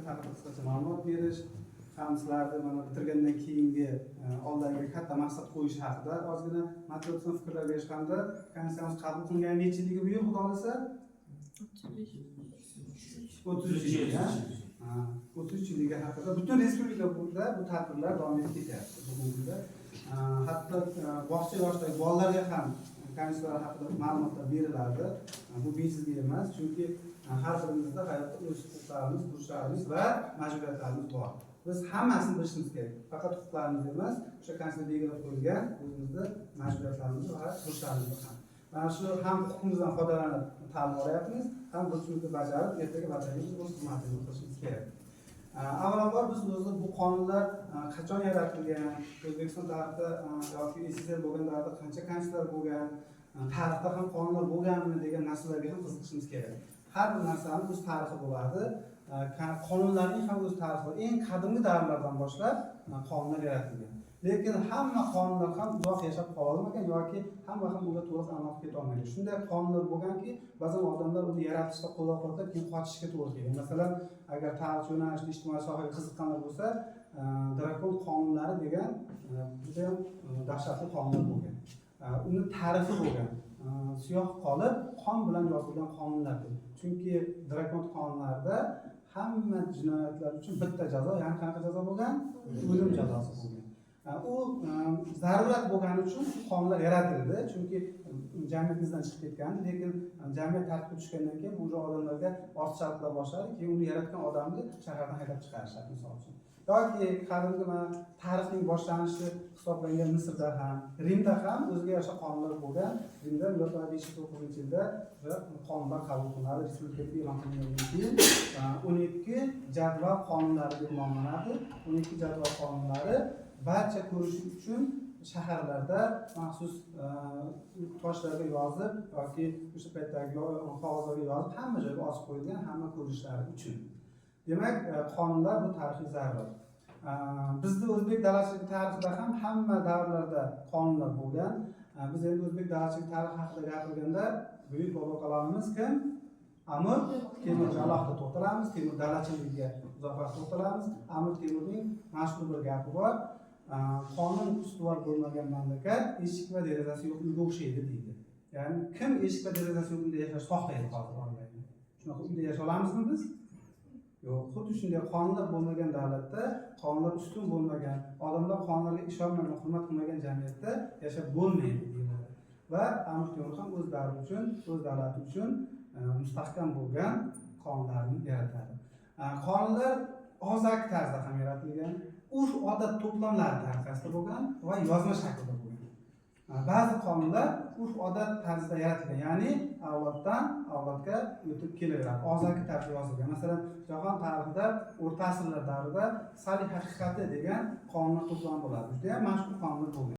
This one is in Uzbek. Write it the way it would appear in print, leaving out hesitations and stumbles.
Haqida qisqacha ma'lumot berish ham sizlarni mana bitirgandan keyingi oldilariga katta maqsad qo'yish haqida ozgina motivatsion fikrlar berish hamda Konstitutsiyamiz qabul qilingan necha yilligi bu yil, Xudo xohlasa? 33 yil. Ha, 33 yilligi haqida butun respublikada bu tadbirlar davom etib ketyapti bugungi kunda. Hatto bog'cha yoshidagi bolalarga ham Konstitutsiya haqida ma'lumotlar beriladi. Bu bejizga emas, chunki har birimizda hayotda o'z huquqlarimiz, burchlarimiz va majburiyatlarimiz bor. Biz hammasini bilishimiz kerak, faqat huquqlarimiz emas, o'sha Konstitutsiyada belgilab qo'yilgan o'zimizni majburiyatlarimiz va burchlarimizni ham. Mana shu ham huquqimizdan foydalanib ta'lim olyapmiz, ham burchimizni bajarib, ertaga vatanga biz o'z xizmatimizni qilishimiz kerak. Avvalambor, biz o'zi bu qonunlar qachon yaratilgan, O'zbekiston tarixida yoki SSSR bo'lgan davrda qancha konstitutsiyalar bo'lgan, tarixda ham qonunlar bo'lganmi degan narsalarga ham qiziqishimiz kerak. Har bir narsani o'z tarixi bo'ladi. Qonunlarning ham o'z tarixi bor. Eng qadimgi davrlardan boshlab qonunlar yaratilgan, lekin hamma qonunlar ham uzoq yashab qololmagan yoki hamma ham unga to'liq amal qilib ketolmagan. Shunday qonunlar bo'lganki, ba'zan odamlar uni yaratishda qo'llab quvvatlab, keyin qochishga to'g'ri kelgan. Masalan, agar tarix yo'nalishida ijtimoiy sohaga qiziqqanlar bo'lsa, drakon qonunlari degan judayam dahshatli qonunlar bo'lgan. Uni tarifi bo'lgan, siyoh qolib, qon bilan yozilgan qonunlar deb, chunki drakon qonunlarida hamma jinoyatlar uchun bitta jazo, ya'ni qanaqa jazo bo'lgan? O'lim jazosi bo'lgan. U zarurat bo'lgani uchun shu qonunlar yaratildi, chunki jamiyatimizdan chiqib ketgandi. Lekin jamiyat tartibga tushgandan keyin bu уже odamlarga ortiqchalik qila boshladi, keyin uni yaratgan odamni shahardan haydab chiqarishadi, misol uchun. Yoki qadimgi mana tarixning boshlanishi hisoblangan Misrda ham, Rimda ham o'ziga yarasha qonunlar bo'lgan. Rimda miloddan 509-yilda o'sha qonunlar qabul qilinadi, respublika e'lon qilingandan keyin 12 jadval qonunlari deb nomlanadi. 12 jadval qonunlari barcha ko'rish uchun shaharlarda maxsus toshlarga yozib yoki o'sha paytdagi qog'ozlarga yozib, hamma joyga osib qo'yilgan, hamma ko'rishlari uchun. Demak, qonunlar bu tarixiy zarurat. Bizni o'zbek davlatchiligi tarixida ham hamma davrlarda qonunlar bo'lgan. Biz endi o'zbek davlatchiligi tarixi haqida gapirganda buyuk bobo kalonimiz kim? Amir Temurga alohida to'xtalamiz, Temur davlatchiligiga uzoq vaqt to'xtalamiz. Amir Temurning mashhur bir gapi bor: "Qonun ustuvor bo'lmagan mamlakat eshik va derazasi yo'q uyga o'xshaydi", deydi. Ya'ni kim eshik va derazasi yo'q uyda yashashni xohlaydi hozir? Orlaydi, shunaqa uyda yashay olamizmi biz? Yo'q. Xuddi shunday, qonunlar bo'lmagan davlatda, qonunlar ustun bo'lmagan, odamlar qonunlarga ishonmagan, hurmat qilmagan jamiyatda yashab bo'lmaydi deyiladi. Va Amir Temur ham o'z davri uchun, o'z davlati uchun mustahkam bo'lgan qonunlarni yaratadi. Qonunlar og'zaki tarzda ham yaratilgan, urf odat to'plamlari tariqasida bo'lgan va yozma shaklda bo'lgan. Ba'zi qonunlar urf odat tarzida yaratilgan, ya'ni avloddan avlodga o'tib kelaveradi, og'zaki tarzda yozilgan. Masalan, jahon tarixida o'rta asrlar davrida Sali haqiqati degan qonunlar to'plami bo'ladi, judayam mashhur qonunlar bo'lgan.